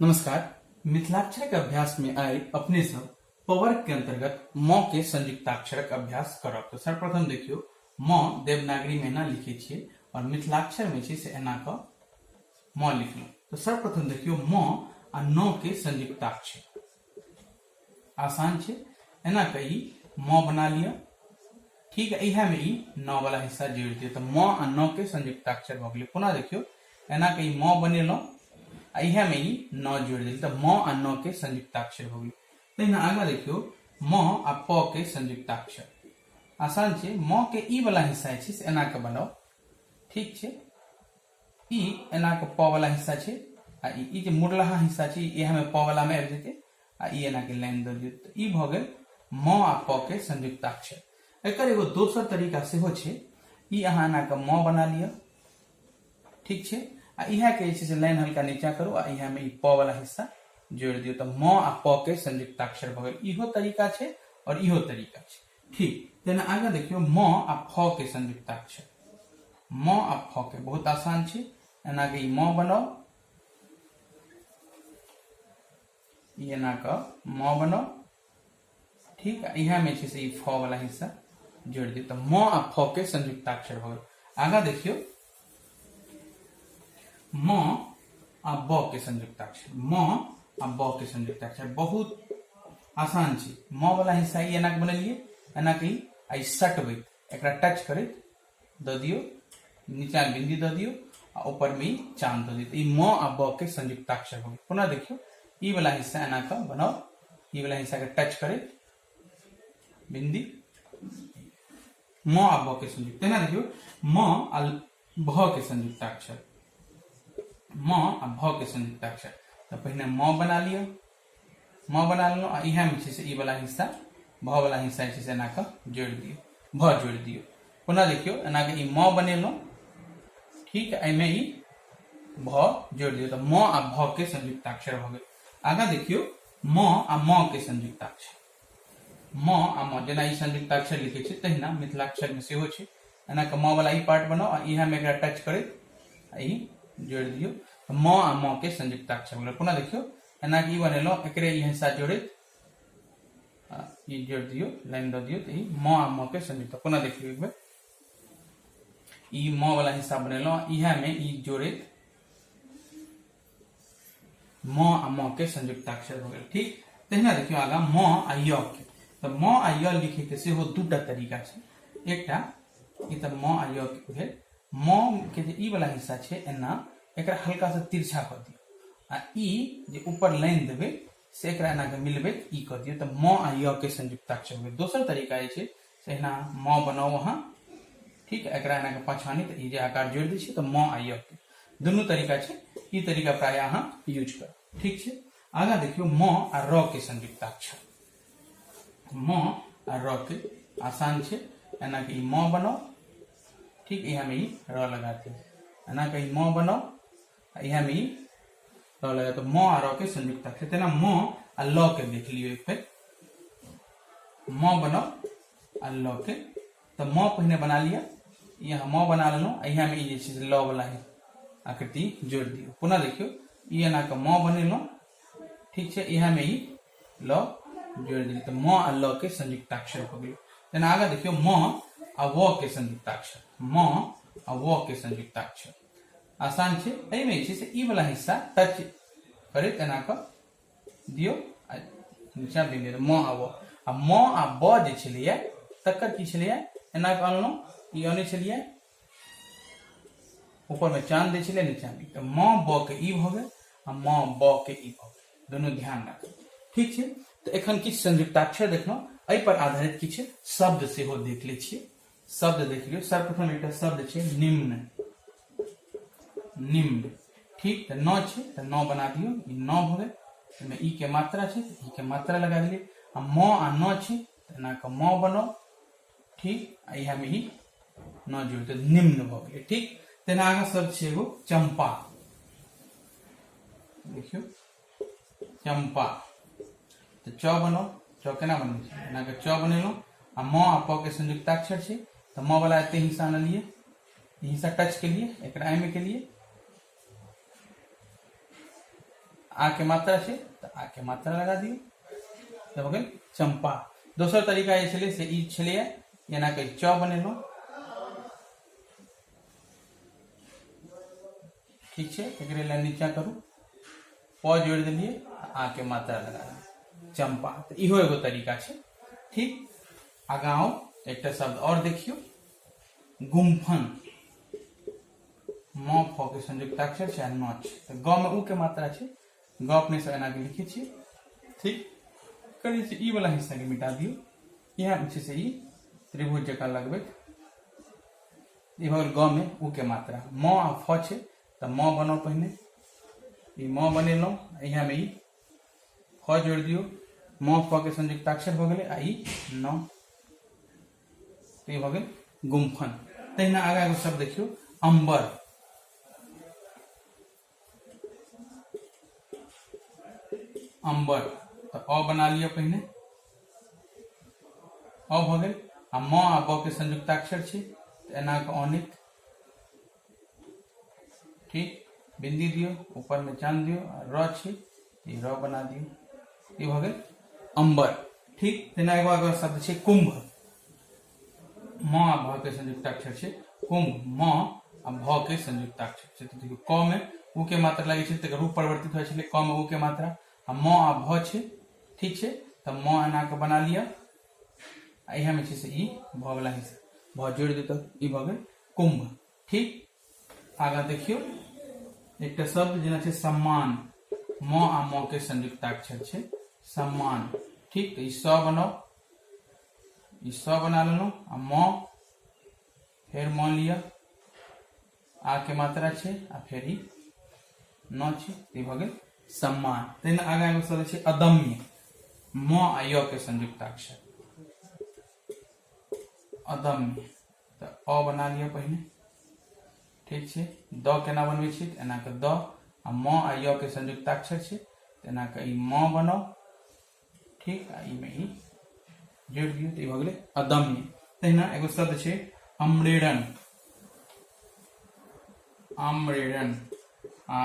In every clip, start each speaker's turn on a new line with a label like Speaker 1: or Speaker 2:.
Speaker 1: नमस्कार। मिथिलाक्षरक अभ्यास में आइ अपने सब पवर्ग के अंतर्गत म के संयुक्ताक्षरक अभ्यास करब। तो सर्वप्रथम देखियो, म देवनागरी में एना लिखे छियै और मिथिलाक्षर में छै से एना क म लिखलहुँ। तो सर्वप्रथम देखियो, म आ न के संयुक्ताक्षर आसान छै, एना क ई म बना लिअ, ठीक है। इएह में ई न वाला हिस्सा जोड़ि दियौ, तऽ म आ न के संयुक्ताक्षर भऽ गेलै। पुनः देखियौ, एना के ई म बनेलहुँ आ इएह में ई न जोड़ि देलियै, तऽ म आ न के संयुक्ताक्षर भऽ गेलै। तहिना आगाँ देखियौ, म आ प के संयुक्ताक्षर आसान छै। म के ई वाला हिस्सा जे छै से एना के बनाउ, ठीक छै। ई एना के प वाला हिस्सा छै आ ई जे मुड़लहा हिस्सा छै इएह में प वाला में आबि जेतै आ ई एना के लाइन दऽ दियौ। तऽ ई भऽ गेल म आ प के संयुक्ताक्षर। एकर एगो दोसर तरीका सेहो छै। ई अहाँ एना के म बना लिअ, ठीक छै, आ इएह के जे छै से लाइन हल्का नीचा करू आ इएह में ई प वाला हिस्सा जोड़ि दियौ, तऽ म आ प के संयुक्ताक्षर भऽ गेल। इहो तरीका छै और इहो तरीका छै, ठीक। तेना आगाँ देखियौ, म आ फ के संयुक्ताक्षर। म आ फ के बहुत आसान छै। एना के ई म बनाउ, ई एना के म बनाउ, ठीक। इएह में छै से ई फ वाला हिस्सा जोड़ि दियौ, तऽ म आ फ के संयुक्ताक्षर भऽ गेल। आगाँ देखियौ, म आ ब के संयुक्ताक्षर। म आ ब के संयुक्ताक्षर बहुत आसान छै। म वाला हिस्सा ई एना के बनेलियै, एना के ई आ ई सटबैत एकरा टच करैत दऽ दियौ, नीचा बिंदी दऽ दियौ आ ऊपर में ई चांद दऽ दियौ, तऽ ई म आ ब के संयुक्ताक्षर भऽ गेल। पुनः देखियौ, ई वाला हिस्सा एना के बनाउ, ई वाला हिस्सा के टच करैत बिंदी, म आ ब के संयुक्त। तेना देखियौ, म आ भ के संयुक्ताक्षर। म आ भ के संयुक्ताक्षर, तऽ पहिने म बना लिअ, म बना लेलहुँ आ इएह में छै से ई वाला हिस्सा, भ वाला हिस्सा जे छै से एना कऽ जोड़ि दियौ, भ जोड़ि दियौ। पुनः देखियौ, एना कऽ ई म बनेलहुँ, ठीक, एहिमे ई भ जोड़ि दियौ, तऽ म आ भ के संयुक्ताक्षर भऽ गेल। आगाँ देखियौ, म आ म के संयुक्ताक्षर। म आ म जेना ई संयुक्ताक्षर लिखै छै तहिना मिथिलाक्षर में सेहो छै। एना कऽ म वाला ई पार्ट बनाउ आ इएह में एकरा टच करैत आ ई जोड़ि दियौ, तऽ म आ म के संयुक्ताक्षर भेलै। पुनः देखियौ, एना कऽ ई बनेलहुँ, एकरे ई हिस्सा जोड़ैत आ ई जोड़ि दियौ, लाइन दऽ दियौ, तऽ ई म आ म के संयुक्त। पुनः देखियौ एक बेर, ई म वाला हिस्सा बनेलहुँ, इएह में ई जोड़ैत म आ म के संयुक्ताक्षर भऽ गेल, ठीक। तहिना देखियौ आगाँ, म आ य के। तऽ म आ य लिखे के सेहो दूटा तरीका छै। एकटा ई तऽ म आ य के भेल। म के जे ई वाला हिस्सा छै एना, एकरा हल्का सा तिरछा कऽ दियौ आ ई जे ऊपर लाइन देबै से एकरा एना के मिलबैत ई कऽ दियौ, तऽ म आ य के संयुक्ताक्षर भेल। दोसर तरीका जे छै से एना म बनाउ अहाँ, ठीक, एकरा एना के पाछाँ तऽ ई जे आकार जोड़ि दै छियै, तऽ म आ य के दुनू तरीका छै। ई तरीका प्रायः अहाँ यूज करू, ठीक छै। आगाँ देखियौ, म आ र के संयुक्ताक्षर। म आ र के आसान छै। एना के ई म बनाउ, ठीक, इएह में ई र लगा दियौ। एना के ई म बनाउ आ इएह में ई र लगा, तऽ म आ र के संयुक्ताक्षर। तेना म आ ल के देख लियौ एक बेर। म बनाउ आ ल के, तऽ म पहिने बना लिअ, यहाँ म बना लेलहुँ आ इएह में ई जे छै से ल वाला ही आकृति जोड़ि दियौ। पुनः देखियौ, ई एना कऽ म बनेलहुँ, ठीक छै, इएह में ई ल जोड़ि देलियै, तऽ म आ ल के संयुक्ताक्षर भऽ गेलै। तेना आगाँ देखियौ, म आ व के संयुक्ताक्षर। म आ व के संयुक्ताक्षर आसान छै। एहिमे जे छै से ई वाला हिस्सा टच करैत एना कऽ दियौ आ नीचा बिन्दु, म आ व। आ म आ ब जे छलैया तकर की छलैया? एना कऽ अनलहुँ, ई अनै छलियै, ऊपर में चांद दै छलियै, नीचा मे, तऽ म ब के ई भऽ गेल आ म ब के ई भऽ गेल। दुनू ध्यान राखू, ठीक छै। तऽ एखन किछु संयुक्ताक्षर देखलहुँ, एहि पर आधारित किछु शब्द सेहो देख लै छियै। शब्द देख लियौ। सर्वप्रथम एकटा शब्द छै निम्न। निम्न, ठीक, तऽ न छै तऽ न बना दियौ, ई न भऽ गेल। एहिमे ई के मात्रा छै तऽ ई के मात्रा लगा देलियै। आ म आ न छै तऽ एना कऽ म बनाउ, ठीक, आ इएह मे ई न जोड़ि तऽ निम्न भऽ गेलै, ठीक। तेना आगाँ शब्द छै एगो चंपा। देखियौ, चंपा, तऽ च बनाउ। च केना बनबै छै? एना कऽ च बनेलहुँ आ म आ प के संयुक्ताक्षर छै, तऽ म वाला एते हिस्सा आनलियै, ई हिस्सा टच केलियै, एकरा एहिमे केलियै आ के मात्रा छै तऽ आ के मात्रा लगा दियौ, तऽ भऽ गेल चम्पा। दोसर तरीका जे छलै से ई छलैए, एना कऽ च बनेलहुँ, ठीक छै, एकरे लाइन नीचा करू, प जोड़ि देलियै, आ के मात्रा लगा देलियै, चम्पा। तऽ इहो एगो तरीका छै। ठीक, आगाँ आउ, एकटा शब्द आओर देखियौ, गुम्फन। म फ के संयुक्ताक्षर छै आ न छै, तऽ ग मे उ के मात्रा छै, ग अपने सब एना के लिखै छियै। ठीक, करै छै ई वाला हिस्सा के मिटा दियौ, इएह छै से ई त्रिभुज जकाँ लगबैत ई भऽ गेल ग मे उ के मात्रा। म आ फ छै तऽ म बनाउ पहिने, ई म बनेलहुँ, इएह मे ई फ जोड़ि दियौ, म फ के संयुक्ताक्षर भऽ गेलै आ ई न, तऽ ई भऽ गेल गुम्फन। तहिना आगाँ एगो शब्द देखियौ, अम्बर। अम्बर तऽ अ बना लिअ पहिने, अ भऽ गेल आ म आ ब के संयुक्ताक्षर छै तऽ एना कऽ अनित, ठीक, बिंदी दियौ, ऊपर में चांद दियौ आ र छै ई र बना दियौ, ई भऽ गेल अम्बर। ठीक, तेना एगो आगाँ शब्द छै कुंभ। म आ भ के संयुक्ताक्षर छै कुंभ, म आ भ के संयुक्ताक्षर छै। तऽ देखियौ क मे उ के मात्रा लगै छै तकर रूप परिवर्तित होइ छलै, क मे उ के मात्रा आ म आ भ छै, ठीक छै, तऽ म एना कऽ बना लिअ आ इएह मे छै से ई भ वाला हिस्सा भ जोड़ि दियौ तऽ ई भऽ गेल कुंभ। ठीक, आगाँ देखियौ एकटा शब्द जेना छै सम्मान। म आ म के संयुक्ताक्षर छै सम्मान। ठीक, तऽ ई स बनाउ, ई स बना लेलहुँ आ म फेर म लिअ, आ के मात्रा छै आ फेर ई न छै, ई भऽ गेल सम्मान। तहिना आगाँ एगो शब्द छै अदम्य। म आ य के संयुक्ताक्षर अदम्य, तऽ अ बना लिअ पहिने, ठीक छै, द केना बनबै छी, एना कऽ द आ म आ य के संयुक्ताक्षर छै तऽ एना कऽ ई म बनाउ, ठीक, आ ई मे ई जोड़ि दियौ तऽ ई भऽ गेलै अदम्य। तहिना एगो शब्द छै अम्रेरण। अम्रेरण, आ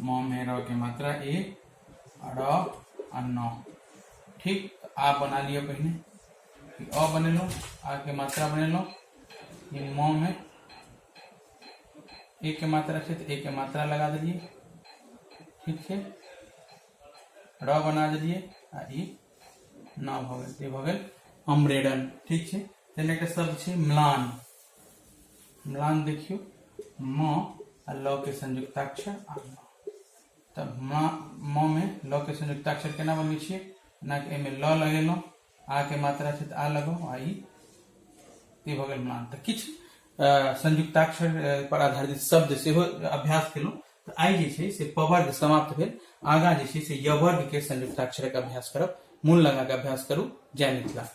Speaker 1: म मे र के मात्रा ए र आ न, ठीक, आ बना लिअ पहिने, ई अ बनेलहुँ, आ के मात्रा बनेलहुँ, ई म मे ए के मात्रा छै तऽ ए के मात्रा लगा देलियै, ठीक छै, र बना देलियै आ ई न भऽ गेल, ई भऽ गेल अम्रेडन। ठीक छै, तहन एकटा शब्द छै म्लान। म्लान देखियौ, म आ ल के संयुक्ताक्षर आ न, तऽ म म मे ल के संयुक्ताक्षर केना बनबै छियै, एना कि एहिमे ल लगेलहुँ, आ के मात्रा छै तऽ आ लगाउ आ ई भऽ गेल म्लान। तऽ किछु संयुक्ताक्षर पर आधारित शब्द सेहो अभ्यास केलहुँ। तऽ आइ जे छै से पवर्ग समाप्त भेल, आगाँ जे छै से यवर्ग के संयुक्ताक्षरक अभ्यास करब। मोन लगा कऽ अभ्यास करू। जय मिथिला।